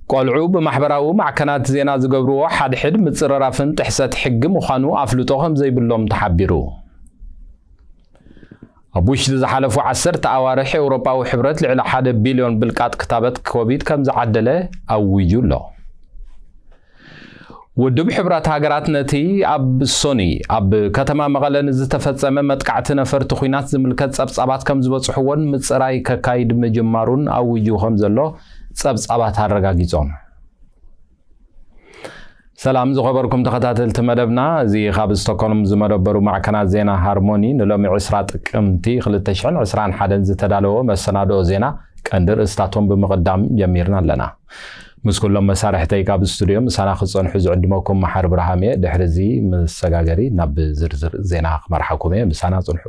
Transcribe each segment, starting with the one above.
ቆልዑ ብማሕበራዊ ማዕከናት ዜና ዝገብርዎ ሓድሕድ ምጽርራፍን ጥሕሰት ሕጊ ምዃኑ ኣፍልጦ ከም ዘይብሎም ተሓቢሩ። ኣብ ውሽጢ ዝሓለፉ ዓሰርተ ኣዋርሕ ኤውሮጳዊ ሕብረት ልዕሊ ሓደ ቢልዮን ብልቃጥ ክታበት ኮቪድ ከም ዝዓደለ ኣዊጁ ኣሎ። ውድብ ሕብራት ሃገራት ነቲ ኣብ ሶኒ ኣብ ከተማ መቐለ ንዝተፈጸመ መጥቃዕቲ ነፈርቲ ኲናት ዝምልከት ጸብጻባት ከም ዝበጽሕዎን ምጽራይ ከካይድ ምጅማሩን ኣዊጁ ከም ዘሎ ጸብጻባት ኣረጋጊጾም። ሰላም ዝኸበርኩም ተኸታተልቲ መደብና፣ እዚ ካብ ስቶኮልም ዝመደበሩ ማዕከናት ዜና ሃርሞኒ ንሎሚ ዕስራ ጥቅምቲ ክልተ ሽሕን ዕስራን ሓደን ዝተዳለወ መሰናድኦ ዜና ቀንዲ ርእስታቶም ብምቕዳም ጀሚርና ኣለና። ምስ ኩሎም መሳርሕተይ ካብ ስቱድዮ ምሳና ክጸንሑ ዝዕድመኩም መሓር ብርሃም እየ። ድሕሪ እዚ መሰጋገሪ ናብ ዝርዝር ዜና ክመርሓኩም እየ። ምሳና ጽንሑ።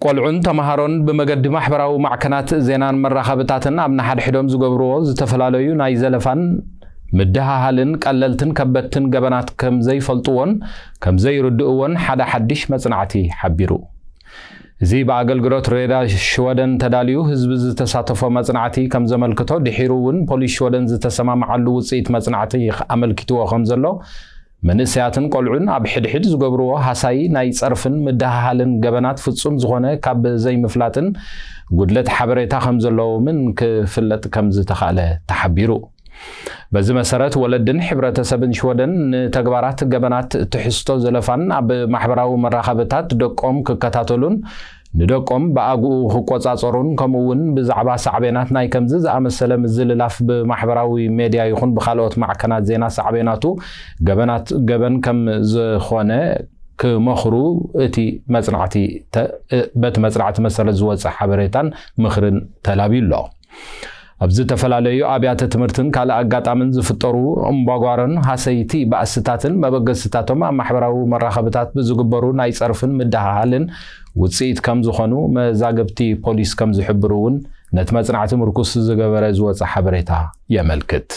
ቆልዑን ተምሃሮን ብመገዲ ማሕበራዊ ማዕከናት ዜናን መራኸብታትን ኣብ ንሓድሕዶም ዝገብርዎ ዝተፈላለዩ ናይ ዘለፋን ምድሃሃልን ቀለልትን ከበድትን ገበናት ከም ዘይፈልጥዎን ከም ዘይርድእዎን ሓደ ሓድሽ መጽናዕቲ ሓቢሩ። እዚ ብኣገልግሎት ሬዳ ሽወደን ተዳልዩ ህዝቢ ዝተሳተፎ መጽናዕቲ ከም ዘመልክቶ፣ ድሒሩ እውን ፖሊስ ሽወደን ዝተሰማምዓሉ ውጽኢት መጽናዕቲ ኣመልኪትዎ ከም ዘሎ፣ መንእሰያትን ቆልዑን ኣብ ሕድሕድ ዝገብርዎ ሃሳዪ ናይ ጸርፍን ምድሃሃልን ገበናት ፍጹም ዝኾነ ካብ ዘይምፍላጥን ጉድለት ሓበሬታ ከም ዘለዎምን ክፍለጥ ከም ዝተኻእለ ተሓቢሩ። በዚ መሰረት፣ ወለድን ሕብረተሰብን ሽወደን ንተግባራት ገበናት ትሕዝቶ ዘለፋን ኣብ ማሕበራዊ መራኸብታት ደቆም ክከታተሉን ንደቆም ብኣግኡ ክቆጻጸሩን፣ ከምኡ እውን ብዛዕባ ሳዕቤናት ናይ ከምዚ ዝኣመሰለ ምዝልላፍ ብማሕበራዊ ሜድያ ይኹን ብኻልኦት ማዕከናት ዜና ሳዕቤናቱ ገበናት ገበን ከም ዝኾነ ክመኽሩ እቲ መጽናዕቲ ተ-፣ በቲ መጽናዕቲ መሰረት ዝወጸ ሓበሬታን ምኽርን ተላብዩ ኣሎ። ኣብ ዝተፈላለዩ ኣብያተ ትምህርትን ካልእ ኣጋጣምን ዝፍጠሩ እምባጓሮን ሃሰይቲ ባእስታትን መበገስታቶም ኣብ ማሕበራዊ መራኸብታት ብዝግበሩ ናይ ጸርፍን ምድሃሃልን ውጽኢት ከም ዝኾኑ መዛግብቲ ፖሊስ ከም ዝሕብሩ እውን ነቲ መጽናዕቲ ምርኩስ ዝገበረ ዝወጸ ሓበሬታ የመልክት።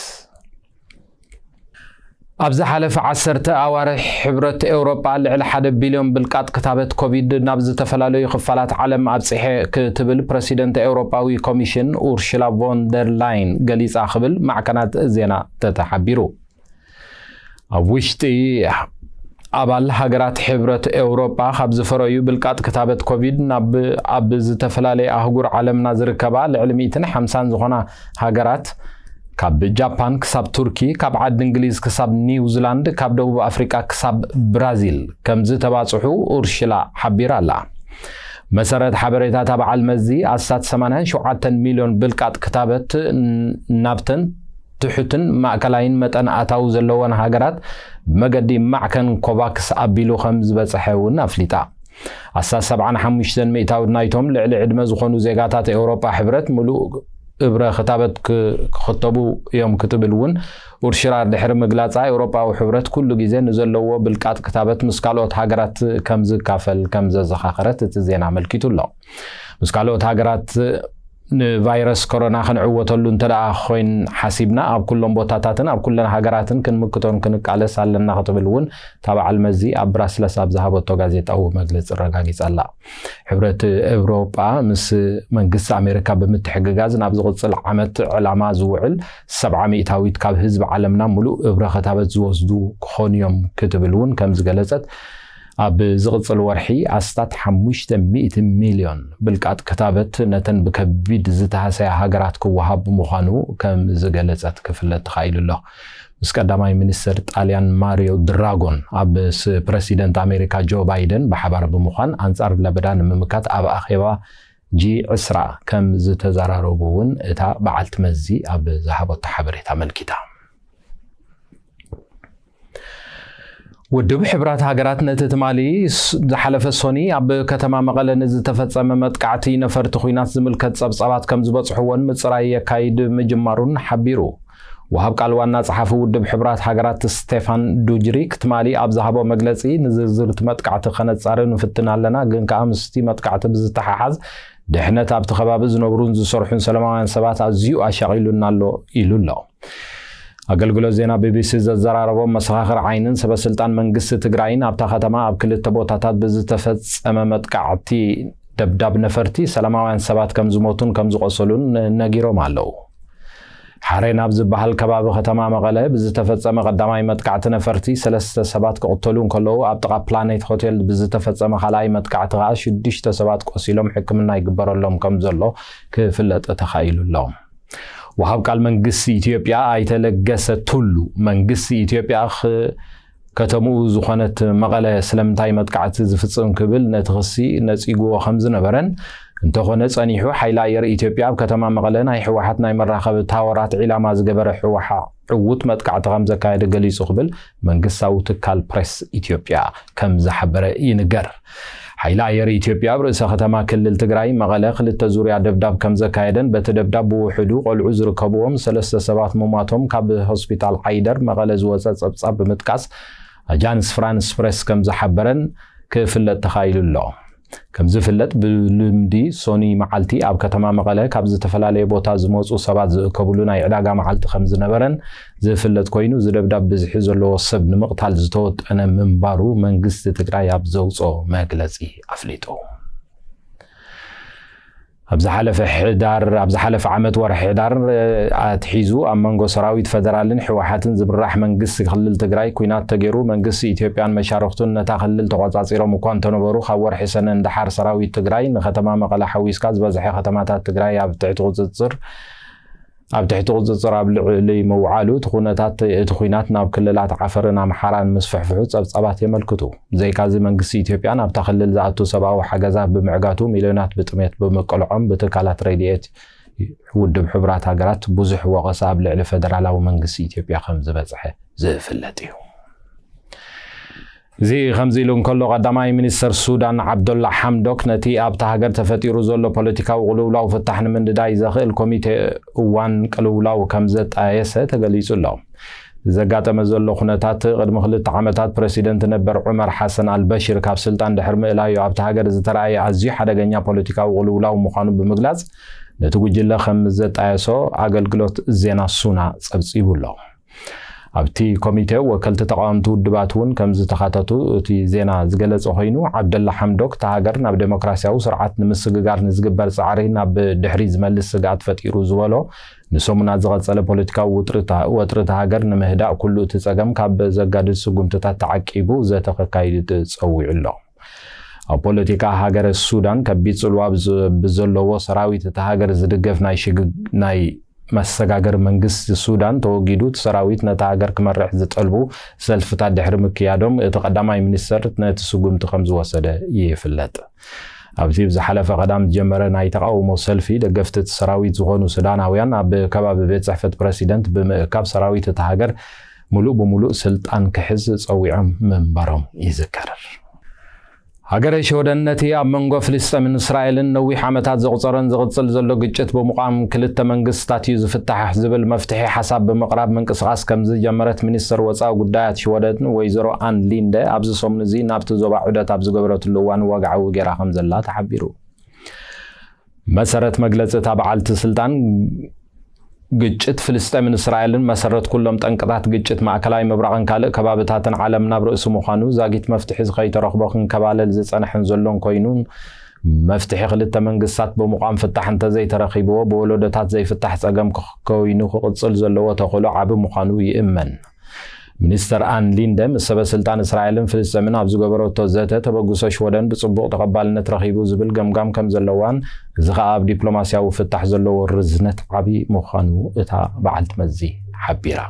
ኣብ ዝሓለፈ ዓሰርተ ኣዋርሕ ሕብረት ኤውሮጳ ልዕሊ ሓደ ቢልዮን ብልቃጥ ክታበት ኮቪድ ናብ ዝተፈላለዩ ክፋላት ዓለም ኣብጽሐ ክትብል ፕረሲደንት ኤውሮጳዊ ኮሚሽን ኡርሽላ ቮን ደር ላይን ገሊጻ ክብል ማዕከናት ዜና ተተሓቢሩ። ኣብ ውሽጢ ኣባል ሃገራት ሕብረት ኤውሮጳ ካብ ዝፈረዩ ብልቃጥ ክታበት ኮቪድ ናብ ኣብ ዝተፈላለየ ኣህጉር ዓለምና ዝርከባ ልዕሊ ሚእትን ሓምሳን ዝኾና ሃገራት፣ ካብ ጃፓን ክሳብ ቱርኪ፣ ካብ ዓዲ እንግሊዝ ክሳብ ኒውዚላንድ፣ ካብ ደቡብ ኣፍሪቃ ክሳብ ብራዚል ከም ዝተባጽሑ ኡርሽላ ሓቢራ ኣላ። መሰረት ሓበሬታ እታ በዓል መዚ፣ ኣስታት ሰማንያን ሸውዓተን ሚልዮን ብልቃጥ ክታበት ን-፣ ናብተን ትሑትን ማእከላይን መጠን ኣታዊ ዘለወን ሃገራት ብመገዲ ማዕከን ኮቫክስ ኣቢሉ ከም ዝበጽሐ እውን ኣፍሊጣ። ኣስታት ሰብዓን ሓሙሽተን ሚእታዊት ናይቶም ልዕሊ ዕድመ ዝኾኑ ዜጋታት ኤውሮጳ ሕብረት ምሉእ እብረ ክታበት ክ-፣ ክኽተቡ እዮም ክትብል እውን ኡርሽራ ድሕሪ ምግላጻ፣ ኤውሮጳዊ ሕብረት ኩሉ ግዜ ንዘለዎ ብልቃጥ ክታበት ምስ ካልኦት ሃገራት ከም ዝካፈል ከም ዘዘኻኸረት እቲ ዜና ኣመልኪቱ ኣሎ። ምስ ካልኦት ሃገራት ንቫይረስ ኮሮና ክንዕወተሉ እንተ ደኣ ኮይን ሓሲብና፣ ኣብ ኩሎም ቦታታትን ኣብ ኩለን ሃገራትን ክንምክቶን ክንቃለስ ኣለና ክትብል እውን እታ በዓል መዚ ኣብ ብራስለስ ኣብ ዝሃበቶ ጋዜጣዊ መግለጺ ኣረጋጊጻ ኣላ። ሕብረት ኤውሮጳ ምስ መንግስቲ ኣሜሪካ ብምትሕግጋዝ ናብ ዝቕጽል ዓመት ዕላማ ዝውዕል ሰብዓ ሚእታዊት ካብ ህዝቢ ዓለምና ምሉእ እብረ ክታበት ዝወስዱ ክኾኑ እዮም ክትብል እውን ከም ዝገለጸት፣ ኣብ ዝቕጽል ወርሒ ኣስታት ሓሙሽተ ሚእቲ ሚልዮን ብልቃጥ ክታበት ነተን ብከቢድ ዝተሃሰያ ሃገራት ክወሃብ ምዃኑ ከም ዝገለጸት ክፍለጥ ተኻኢሉ ኣሎ። ምስ ቀዳማይ ሚኒስትር ጣልያን ማሪዮ ድራጎን ኣብ ምስ ፕረሲደንት ኣሜሪካ ጆ ባይደን ብሓባር ብምዃን ኣንጻር ለበዳ ንምምካት ኣብ ኣኼባ ጂ ዕስራ ከም ዝተዘራረቡ እውን እታ በዓልቲ መዚ ኣብ ዝሃበቶ ሓበሬታ ኣመልኪታ። ውድብ ሕቡራት ሃገራት ነቲ ትማሊ ስ-፣ ዝሓለፈ ሶኒ ኣብ ከተማ መቐለ ንዝተፈጸመ መጥቃዕቲ ነፈርቲ ኲናት ዝምልከት ጸብጻባት ከም ዝበጽሕዎን ምጽራይ የካይድ ምጅማሩን ሓቢሩ። ወሃብ ቃል ዋና ጸሓፊ ውድብ ሕብራት ሃገራት ስቴፋን ዱጅሪክ ትማሊ ኣብ ዝሃቦ መግለጺ፣ ንዝርዝር እቲ መጥቃዕቲ ከነጻሪ ንፍትን ኣለና፣ ግን ከኣ ምስቲ መጥቃዕቲ ብዝተሓሓዝ ድሕነት ኣብቲ ከባቢ ዝነብሩን ዝሰርሑን ሰላማውያን ሰባት ኣዝዩ ኣሻቒሉና ኣሎ ኢሉ ኣሎ። ኣገልግሎት ዜና ቢቢሲ ዘዘራረቦም መሰኻኽር ዓይንን ሰበስልጣን መንግስቲ ትግራይን ኣብታ ከተማ ኣብ ክልተ ቦታታት ብዝተፈጸመ መጥቃዕቲ ደብዳብ ነፈርቲ ሰላማውያን ሰባት ከም ዝሞቱን ከም ዝቆሰሉን ነጊሮም ኣለዉ። ሓሬን ኣብ ዝበሃል ከባቢ ከተማ መቐለ ብዝተፈጸመ ቀዳማይ መጥቃዕቲ ነፈርቲ ሰለስተ ሰባት ክቕተሉ እንከለዉ፣ ኣብ ጥቓ ፕላኔት ሆቴል ብዝተፈጸመ ካልኣይ መጥቃዕቲ ከኣ ሽዱሽተ ሰባት ቆሲሎም ሕክምና ይግበረሎም ከም ዘሎ ክፍለጥ ተኻኢሉ ኣሎ። ወሃብ ቃል መንግስቲ ኢትዮጵያ ኣይተ ለገሰ ቱሉ፣ መንግስቲ ኢትዮጵያ ኽ-፣ ከተምኡ ዝኾነት መቐለ ስለምንታይ መጥቃዕቲ ዝፍጽም ክብል ነቲ ክሲ ነጺግዎ ከም ዝነበረን፣ እንተኾነ ጸኒሑ ሓይሊ ኣየር ኢትዮጵያ ኣብ ከተማ መቐለ ናይ ህወሓት ናይ መራኸቢ ታወራት ዒላማ ዝገበረ ህወሓ ዕዉት መጥቃዕቲ ከም ዘካየደ ገሊጹ ክብል መንግስታዊ ትካል ፕሬስ ኢትዮጵያ ከም ዝሓበረ ይንገር። ሓይሊ ኣየር ኢትዮጵያ ኣብ ርእሰ ከተማ ክልል ትግራይ መቐለ ክልተ ዙርያ ደብዳብ ከም ዘካየደን በቲ ደብዳብ ብውሕዱ ቆልዑ ዝርከብዎም ሰለስተ ሰባት ምሟቶም ካብ ሆስፒታል ዓይደር መቐለ ዝወጸ ጸብጻብ ብምጥቃስ ኣጃንስ ፍራንስ ፕሬስ ከም ዝሓበረን ክፍለጥ ተኻኢሉ ኣሎ። ከም ዝፍለጥ ብልምዲ ሶኒ መዓልቲ ኣብ ከተማ መቐለ ካብ ዝተፈላለየ ቦታ ዝመጹ ሰባት ዝእከብሉ ናይ ዕዳጋ መዓልቲ ከም ዝነበረን ዝፍለጥ ኮይኑ፣ እዚ ደብዳብ ብዝሒ ዘለዎ ሰብ ንምቕታል ዝተወጠነ ምንባሩ መንግስቲ ትግራይ ኣብ ዘውፅኦ መግለፂ ኣፍሊጡ። ኣብ ዝሓለፈ ሕዳር፣ ኣብ ዝሓለፈ ዓመት ወርሒ ሕዳር ኣትሒዙ ኣብ መንጎ ሰራዊት ፈደራልን ህወሓትን ዝምራሕ መንግስቲ ክልል ትግራይ ኲናት ተገይሩ፣ መንግስቲ ኢትዮጵያን መሻርኽቱን ነታ ክልል ተቖጻጺሮም እኳ እንተነበሩ፣ ካብ ወርሒ ሰነ ንደሓር ሰራዊት ትግራይ ንከተማ መቐለ ሓዊስካ ዝበዝሐ ከተማታት ትግራይ ኣብ ትሕቲ ቁጽጽር ኣብ ትሕቲ ቁጽጽር ኣብ ልዕሊ ምውዓሉ፣ እቲ ኩነታት፣ እቲ ኲናት ናብ ክልላት ዓፈርን ኣምሓራን ምስፍሕፍሑ ጸብጻባት የመልክቱ። ብዘይካዚ መንግስቲ ኢትዮጵያ ናብታ ክልል ዝኣቱ ሰብኣዊ ሓገዛት ብምዕጋቱ፣ ሚልዮናት ብጥሜት ብምቅልዖም ብትካላት ረድኤት ውድብ ሕቡራት ሃገራት ብዙሕ ወቐሳ ኣብ ልዕሊ ፈደራላዊ መንግስቲ ኢትዮጵያ ከም ዝበጽሐ ዝፍለጥ እዩ። እዚ ከምዚ ኢሉ እንከሎ፣ ቀዳማይ ሚኒስተር ሱዳን ዓብደላ ሓምዶክ ነቲ ኣብታ ሃገር ተፈጢሩ ዘሎ ፖለቲካዊ ቅልውላው ፍታሕ ንምንድዳይ ዘኽእል ኮሚቴ እዋን ቅልውላው ከም ዘጣየሰ ተገሊጹ ኣሎ። ዘጋጠመ ዘሎ ኩነታት ቅድሚ ክልተ ዓመታት ፕረሲደንት ነበር ዑመር ሓሰን ኣልበሽር ካብ ስልጣን ድሕሪ ምእላዩ ኣብታ ሃገር ዝተረኣየ ኣዝዩ ሓደገኛ ፖለቲካዊ ቅልውላው ምዃኑ ብምግላጽ፣ ነቲ ጉጅለ ከም ዘጣየሶ ኣገልግሎት ዜና ሱና ጸብጺቡ ኣሎ። ኣብቲ ኮሚቴ ወከልቲ ተቓወምቲ ውድባት እውን ከም ዝተኻተቱ እቲ ዜና ዝገለጸ ኮይኑ፣ ዓብደላ ሓምዶክ እታ ሃገር ናብ ዴሞክራሲያዊ ስርዓት ንምስግጋር ንዝግበር ጻዕሪ ናብ ድሕሪት ዝመልስ ስግኣት ፈጢሩ ዝበሎ ንሰሙናት ዝቐጸለ ፖለቲካዊ ውጥሪ እታ፣ ወጥሪ እታ ሃገር ንምህዳእ ኩሉ እቲ ጸገም ካብ ዘጋድድ ስጉምትታት ተዓቂቡ ዘተ ከካይድ ጸዊዑ ኣሎ። ኣብ ፖለቲካ ሃገረ ሱዳን ከቢድ ጽልዋ ብዘ-፣ ብዘለዎ ሰራዊት እታ ሃገር ዝድገፍ ናይ ሽግግ-፣ ናይ መሰጋገሪ መንግስቲ ሱዳን ተወጊዱ፣ እቲ ሰራዊት ነታ ሃገር ክመርሕ ዝጠልቡ ሰልፍታት ድሕሪ ምክያዶም፣ እቲ ቀዳማይ ሚኒስተር ነቲ ስጉምቲ ከም ዝወሰደ ይፍለጥ። ኣብቲ ብዝሓለፈ ቀዳም ዝጀመረ ናይ ተቓውሞ ሰልፊ፣ ደገፍቲ እቲ ሰራዊት ዝኾኑ ሱዳናውያን ኣብ ከባቢ ቤት ጽሕፈት ፕረሲደንት ብምእካብ፣ ሰራዊት እታ ሃገር ምሉእ ብምሉእ ስልጣን ክሕዝ ጸዊዖም ምንባሮም ይዝከር። ሃገረ ሽወደን ነቲ ኣብ መንጎ ፍልስጤምን እስራኤልን ነዊሕ ዓመታት ዘቑጸረን ዝቕጽል ዘሎ ግጭት ብምቋም ክልተ መንግስታት እዩ ዝፍታሕ ዝብል መፍትሒ ሓሳብ ብምቕራብ ምንቅስቓስ ከም ዝጀመረት ሚኒስትር ወጻኢ ጉዳያት ሽወደን ወይዘሮ ኣን ሊንደ ኣብዚ ሰሙን እዚ ናብቲ ዞባ ዑደት ኣብ ዝገበረትሉ እዋን ወግዓዊ ገይራ ከም ዘላ ተሓቢሩ። መሰረት መግለጺ እታ በዓልቲ ስልጣን፣ ግጭት ፍልስጤምን እስራኤልን መሰረት ኩሎም ጠንቅታት ግጭት ማእከላይ ምብራቕን ካልእ ከባብታትን ዓለም ናብ ርእሲ ምዃኑ፣ ዛጊት መፍትሒ ከይተረኽቦ ክንከባለል ዝጸንሐን ዘሎን ኮይኑ፣ መፍትሒ ክልተ መንግስታት ብምቋም ፍታሕ እንተዘይተረኺብዎ፣ ብወለዶታት ዘይፍታሕ ጸገም ክኽ-፣ ኮይኑ ክቕጽል ዘለዎ ተኽእሎ ዓቢ ምዃኑ ይእመን። ሚኒስተር ኣን ሊንደ ምስ ሰበ ስልጣን እስራኤልን ፍልስጤምን ኣብ ዝገበረቶ ዘተ፣ ተበግሶ ሽወደን ብጽቡቕ ተቐባልነት ረኺቡ ዝብል ገምጋም ከም ዘለዋን፣ እዚ ኸኣ ኣብ ዲፕሎማስያዊ ፍታሕ ዘለዎ ርዝነት ዓቢ ምዃኑ እታ በዓልቲ መዚ ሓቢራ።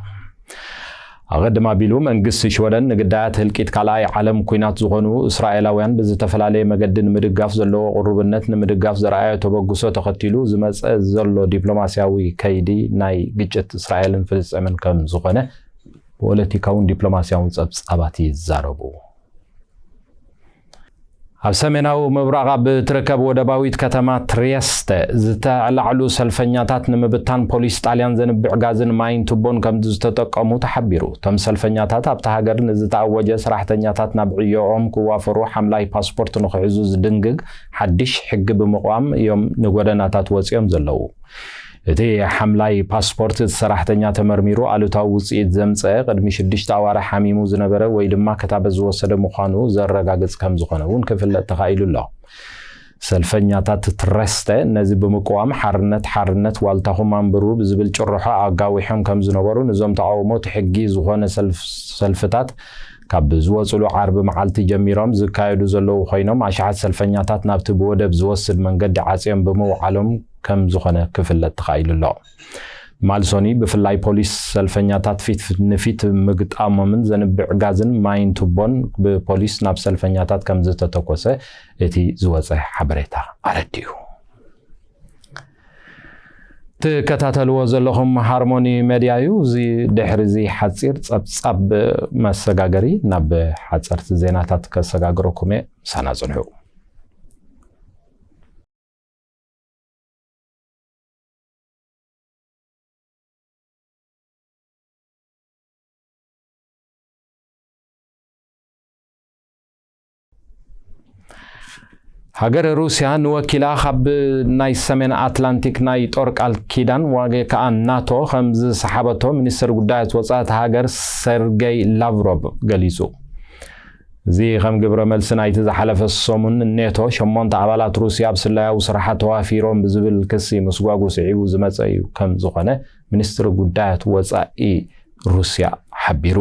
ኣቐድም ኣቢሉ መንግስቲ ሽወደን ንግዳያት ህልቂት ካልኣይ ዓለም ኲናት ዝኾኑ እስራኤላውያን ብዝተፈላለየ መገዲ ንምድጋፍ ዘለዎ ቅሩብነት ንምድጋፍ ዘርኣዮ ተበግሶ ተኸቲሉ ዝመጸ ዘሎ ዲፕሎማስያዊ ከይዲ ናይ ግጭት እስራኤልን ፍልስጤምን ከም ዝኾነ ፖለቲካውን ዲፕሎማስያውን ጸብጻባት ይዛረቡ። ኣብ ሰሜናዊ ምብራቕ ኣብ እትርከብ ወደባዊት ከተማ ትሪየስተ ዝተዕላዕሉ ሰልፈኛታት ንምብታን ፖሊስ ጣልያን ዘንብዕ ጋዝን ማይን ቱቦን ከም ዝተጠቀሙ ተሓቢሩ። እቶም ሰልፈኛታት ኣብታ ሃገር ንዝተኣወጀ ሰራሕተኛታት ናብ ዕዮኦም ክዋፈሩ ሓምላይ ፓስፖርት ንክሕዙ ዝድንግግ ሓድሽ ሕጊ ብምቕዋም እዮም ንጎደናታት ወፂኦም ዘለዉ። እቲ ሓምላይ ፓስፖርት እቲ ሰራሕተኛ ተመርሚሩ ኣሉታዊ ውፅኢት ዘምፀ ቅድሚ ሽዱሽተ ኣዋርሕ ሓሚሙ ዝነበረ ወይ ድማ ክታበት ዝወሰደ ምዃኑ ዘረጋግፅ ከም ዝኾነ እውን ክፍለጥ ተኻኢሉ ኣሎ። ሰልፈኛታት ትረስተ ነዚ ብምቅዋም ሓርነት ሓርነት ዋልታኹም ኣንብሩ ብዝብል ጭርሖ ኣጋዊሖም ከም ዝነበሩ ንዞም ተቃውሞ እቲ ሕጊ ዝኾነ ሰልፍ- ሰልፍታት ካብ ዝወፅሉ ዓርቢ መዓልቲ ጀሚሮም ዝካየዱ ዘለዉ ኮይኖም ኣሽሓት ሰልፈኛታት ናብቲ ብወደብ ዝወስድ መንገዲ ዓፅዮም ብምውዓሎም ከም ዝኾነ ክፍለጥ ተኻኢሉ ኣሎ። ማልሶኒ ብፍላይ ፖሊስ ሰልፈኛታት ፊት ንፊት ምግጣሞምን ዘንብዕ ጋዝን ማይን ቱቦን ብፖሊስ ናብ ሰልፈኛታት ከም ዝተተኮሰ እቲ ዝወፀ ሓበሬታ ኣረዲኡ። ትከታተልዎ ዘለኹም ሃርሞኒ ሜድያ እዩ። እዚ ድሕሪ እዚ ሓፂር ፀብፃብ መሰጋገሪ ናብ ሓፀርቲ ዜናታት ከሰጋግረኩም እየ። ምሳና ፅንሑ። ሃገር ሩስያ ንወኪላ ካብ ናይ ሰሜን ኣትላንቲክ ናይ ጦር ቃል ኪዳን ዋገ ከኣ ናቶ ከም ዝሰሓበቶ ሚኒስትር ጉዳያት ወጻእቲ ሃገር ሰርገይ ላቭሮቭ ገሊጹ። እዚ ከም ግብረ መልሲ ናይቲ ዝሓለፈ ሰሙን ኔቶ ሸሞንተ ኣባላት ሩስያ ኣብ ስለያዊ ስራሓት ተዋፊሮም ብዝብል ክሲ ምስጓጉ ስዒቡ ዝመጸ እዩ ከም ዝኾነ ሚኒስትሪ ጉዳያት ወጻኢ ሩስያ ሓቢሩ።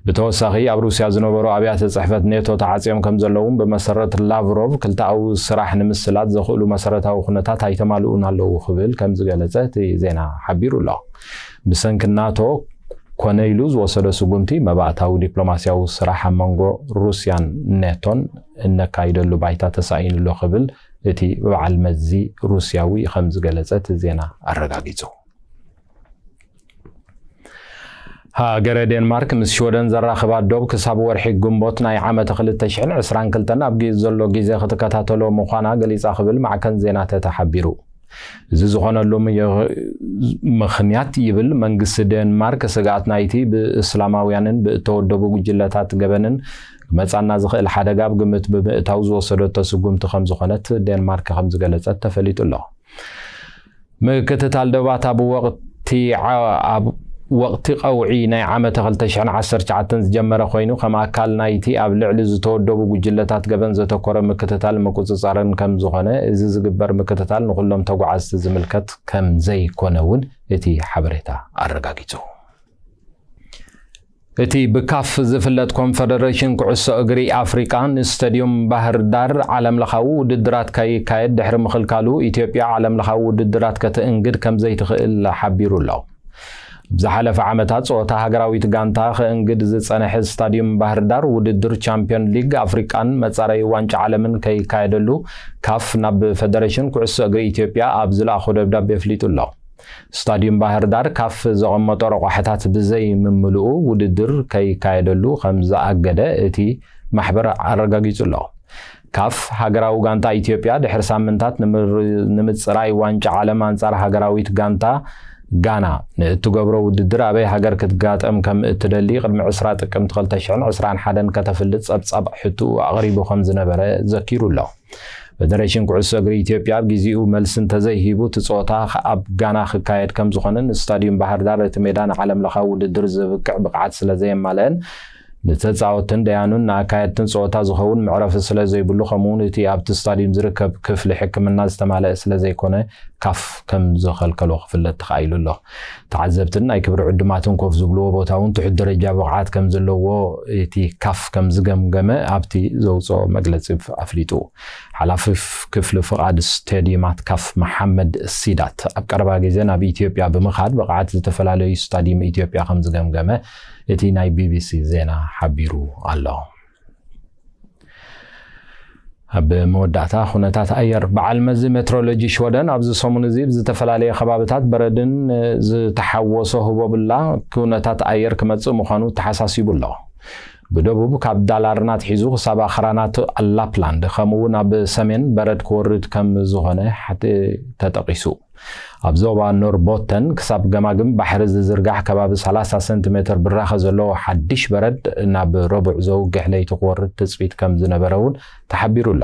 ብተወሳኺ ኣብ ሩስያ ዝነበሩ ኣብያተ ጽሕፈት ኔቶ ተዓጽዮም ከም ዘለውን ብመሰረት ላቭሮቭ ክልተኣዊ ስራሕ ንምስላጥ ዘኽእሉ መሰረታዊ ኩነታት ኣይተማልኡን ኣለዉ ክብል ከም ዝገለጸ እቲ ዜና ሓቢሩ ኣሎ። ብሰንኪ ናቶ ኮነ ኢሉ ዝወሰዶ ስጉምቲ መባእታዊ ዲፕሎማስያዊ ስራሕ ኣብ መንጎ ሩስያን ኔቶን እነካይደሉ ባይታ ተሳኢኑ ኣሎ ክብል እቲ በዓል መዚ ሩስያዊ ከም ዝገለጸ እቲ ዜና ኣረጋጊጹ። ሃገረ ዴንማርክ ምስ ሽወደን ዘራኽባ ዶብ ክሳብ ወርሒ ግንቦት ናይ ዓመተ ክልተ ሽሕን ዕስራን ክልተን ኣብ ጊ- ዘሎ ግዜ ክትከታተሎ ምዃና ገሊጻ ክብል ማዕከን ዜና ተተ ሓቢሩ። እዚ ዝኾነሉ ምየ- ምኽንያት ይብል መንግስቲ ዴንማርክ ስግኣት ናይቲ ብእስላማውያንን ብእተወደቡ ጉጅለታት ገበንን ክመጻና ዝኽእል ሓደጋ ኣብ ግምት ብምእታው ዝወሰደቶ ስጉምቲ ከም ዝኾነት ዴንማርክ ከም ዝገለጸት ተፈሊጡ ኣሎ። ምክትታል ደባት ኣብ ወቕቲ ዓ- ኣብ ወቕቲ ቀውዒ ናይ ዓመተ ክልተ ሽሕን ዓሰርተ ትሽዓተን ዝጀመረ ኮይኑ ከም ኣካል ናይቲ ኣብ ልዕሊ ዝተወደቡ ጉጅለታት ገበን ዘተኮረ ምክትታል ምቁጽጻርን ከም ዝኾነ እዚ ዝግበር ምክትታል ንኩሎም ተጓዓዝቲ ዝምልከት ከም ዘይኮነ እውን እቲ ሓበሬታ ኣረጋጊጹ። እቲ ብካፍ ዝፍለጥ ኮንፈደሬሽን ኩዕሶ እግሪ ኣፍሪቃ ንስታዲዮም ባህር ዳር ዓለምለኻዊ ውድድራት ከይካየድ ድሕሪ ምኽልካሉ ኢትዮጵያ ዓለምለኻዊ ውድድራት ከተእንግድ ከም ዘይትኽእል ሓቢሩ ኣሎ። ብዝሓለፈ ዓመታት ጸወታ ሃገራዊት ጋንታ ከእንግድ ዝጸነሐ ስታዲዮም ባህር ዳር ውድድር ቻምፒዮን ሊግ ኣፍሪቃን መጻረዪ ዋንጫ ዓለምን ከይካየደሉ ካፍ ናብ ፈደሬሽን ኩዕሶ እግሪ ኢትዮጵያ ኣብ ዝለኣኾ ደብዳቤ ኣፍሊጡ ኣሎ። ስታዲዩም ባህር ዳር ካፍ ዘቐመጦ ረቋሕታት ብዘይምምልኡ ውድድር ከይካየደሉ ከም ዝኣገደ እቲ ማሕበር ኣረጋጊጹ ኣሎ። ካፍ ሃገራዊ ጋንታ ኢትዮጵያ ድሕሪ ሳምንታት ንምር- ንምጽራይ ዋንጫ ዓለም ኣንጻር ሃገራዊት ጋንታ ጋና ንእትገብሮ ውድድር ኣበይ ሃገር ክትጋጠም ከም እትደሊ ቅድሚ ዕስራ ጥቅምቲ ክልተ ሽሕን ዕስራን ሓደን ከተፍልጥ ጸብጻብ ሕትኡ ኣቕሪቡ ከም ዝነበረ ዘኪሩ ኣሎ። ፈደሬሽን ኩዕሶ እግሪ ኢትዮጵያ ኣብ ግዜኡ መልሲ እንተዘይሂቡ እቲ ጸወታ ኣብ ጋና ክካየድ ከም ዝኾነን ስታዲዩም ባህር ዳር እቲ ሜዳ ንዓለም ለኻዊ ውድድር ዘብቅዕ ብቕዓት ስለ ዘየማልአን ንተጻወትን ደያኑን ንኣካየድትን ጸወታ ዝኸውን መዕረፊ ስለ ዘይብሉ ከምኡውን እቲ ኣብቲ ስታዲዩም ዝርከብ ክፍሊ ሕክምና ዝተማልአ ስለ ዘይኮነ ካፍ ከም ዝኸልከሎ ክፍለጥ ተኻኢሉ ኣሎ። ተዓዘብትን ናይ ክብሪ ዕዱማትን ኮፍ ዝብልዎ ቦታ እውን ትሑት ደረጃ ብቕዓት ከም ዘለዎ እቲ ካፍ ከም ዝገምገመ ኣብቲ ዘውፅኦ መግለፂ ኣፍሊጡ። ሓላፊ ክፍሊ ፍቓድ ስቴዲየማት ካፍ መሓመድ ሲዳት ኣብ ቀረባ ግዜ ናብ ኢትዮጵያ ብምኻድ ብቕዓት ዝተፈላለዩ ስታዲየም ኢትዮጵያ ከም ዝገምገመ እቲ ናይ ቢቢሲ ዜና ሓቢሩ ኣሎ። ኣብ መወዳእታ ኩነታት ኣየር በዓል መዚ ሜትሮሎጂ ሽወደን ኣብዚ ሰሙን እዚ ብዝተፈላለየ ከባብታት በረድን ዝተሓወሶ ህቦብላ ኩነታት ኣየር ክመጽእ ምዃኑ ተሓሳሲቡ ኣሎ። ብደቡብ ካብ ዳላርና ኣትሒዙ ክሳብ ኣኽራናት ላፕላንድ፣ ከምኡ እውን ኣብ ሰሜን በረድ ክወርድ ከም ዝኾነ ሓቲ ተጠቒሱ። ኣብ ዞባ ኖርቦተን ክሳብ ገማግም ባሕሪ ዝዝርጋሕ ከባቢ ሰላሳ ሰንቲሜትር ብራኸ ዘለዎ ሓድሽ በረድ ናብ ረቡዕ ዘውግሕ ለይቲ ክወርድ ትጽቢት ከም ዝነበረ እውን ተሓቢሩ ኣሎ።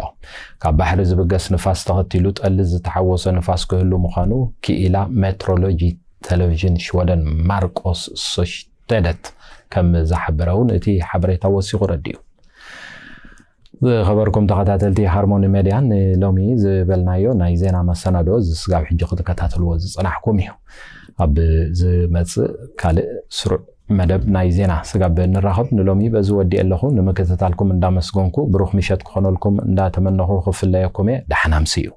ካብ ባሕሪ ዝብገስ ንፋስ ተኸቲሉ ጠሊ ዝተሓወሶ ንፋስ ክህሉ ምዃኑ ክኢላ ሜትሮሎጂ ቴሌቪዥን ሽወደን ማርቆስ ሶሽተደት ከም ዝሓበረ እውን እቲ ሓበሬታ ወሲኹ ረዲኡ። ዝኸበርኩም ተኸታተልቲ ሃርሞኒ ሜድያ፣ ንሎሚ ዝበልናዮ ናይ ዜና መሰናዶ እዚ ስጋብ ሕጂ ክትከታተልዎ ዝጸናሕኩም እዩ። ኣብ ዝመጽእ ካልእ ስሩዕ መደብ ናይ ዜና ስጋብ ንራኸብ ንሎሚ በዚ ወዲእ ኣለኹ። ንምክትታልኩም እንዳመስገንኩ ብሩኽ ምሸት ክኾነልኩም እንዳተመነኹ ክፍለየኩም እየ። ደሓን ኣምስዩ።